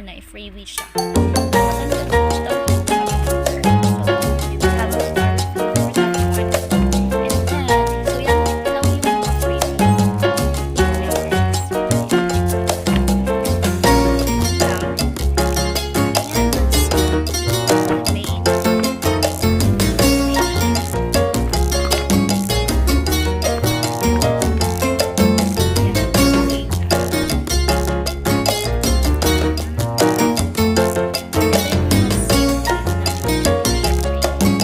na freebie siya. Maganda daw to, sabi ko. So, we will have a star review for that one. And then, so yan lang yung mga freebies. Ayan, guys. Lang. And let's go to the main main Yan, okay. Ito yung mga SIM na syempre free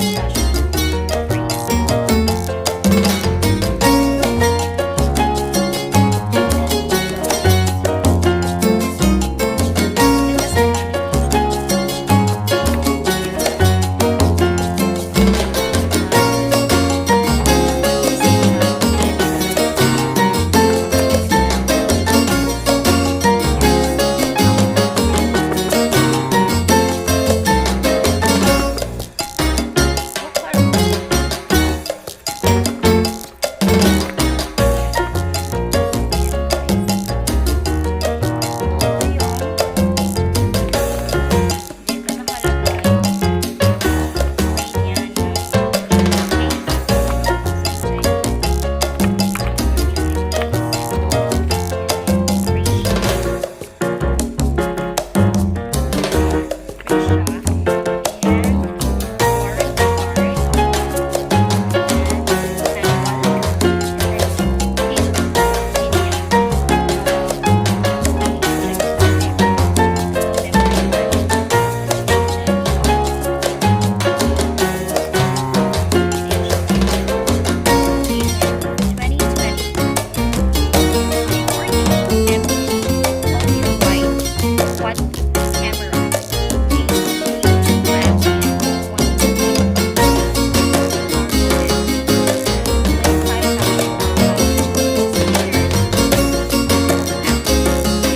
slash free. And then, tinest na namin ito. SIM na Oh, karon. Ayan, guys. Ito yung dito nakalagay. Free niya na case. So, ito yung case. Free siya. Free siya. And warranty card. And manual. And then cable. Yun yan. I-check natin. Memory card. And then, yan siya, guys. Year 2020 i14 MT ultra wide quad camera 8 GB RAM and 1 GB hard 25,000 speakers Apple ID.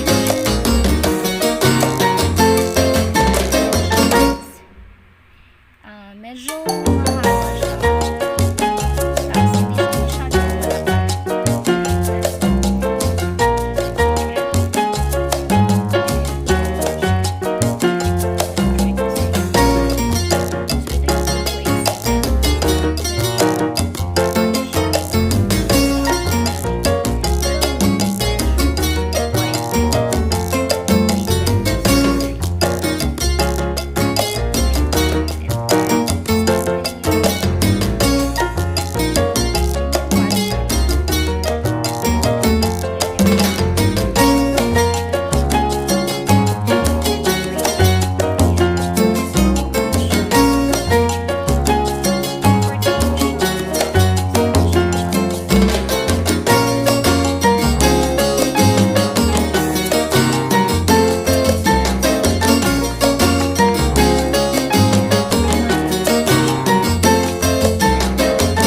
Siya, guys. Ah, medyo mahaba siya. Tapos hindi siya masyadong malaki. Ayan. Ayan. Try ko sa inyo. So, ito yung Oppo A7. Medyo, ano siya, taas ang quality. Pero medyo wide yung A7 sorry. Ayan. And then, same yung quality. And yung kulay niya. Medyo gray. Ayan. So, ano siya, comfortable siya. Hindi siya masyadong mabigat. Ayan.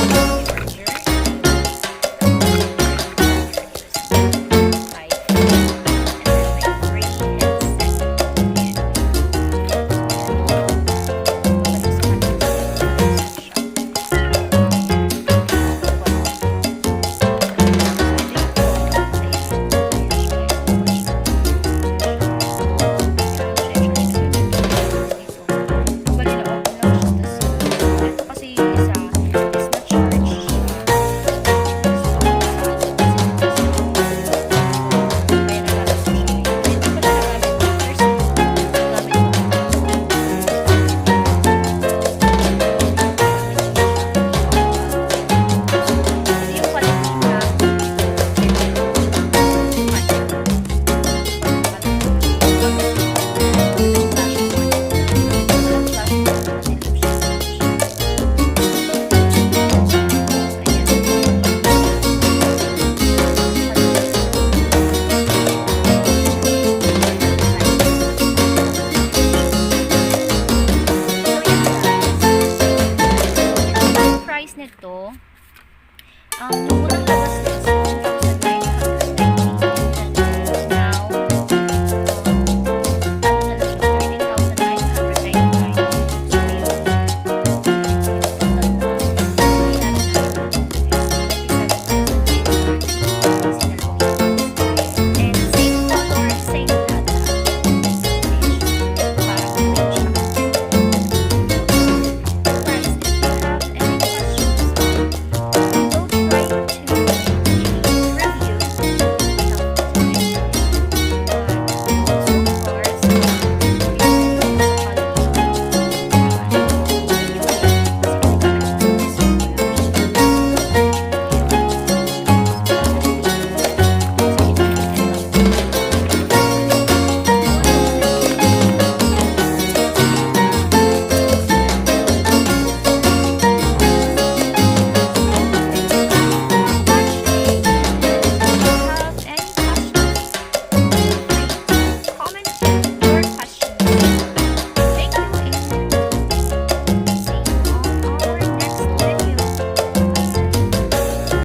And then, charger. Charger, USB type. And then, may free headset. Ayan. So, yan yung pagkagustuhan ko sa headset siya. Ayan. Quality. So, ito yung phone. Ayan. Ayan siya, guys. Open siya. Ayan siya. Kailangan siya i-charge kasi medyo dito. Bali na-open lang siya. Tapos, ito kasi yung isa is na-charge siya. So, sa ano, kasi dito sa kaya nagamit ko siya ngayon. Ay, hindi pa siya nagamit. First, gamit ko na. Gamit ko na siya. Ito yung quality ng kanya. Walang flash mode. Walang flash mode. Madilim siya. Siya. Ayan. Quality. Ayan siya. So, yan, guys. Yung price nito,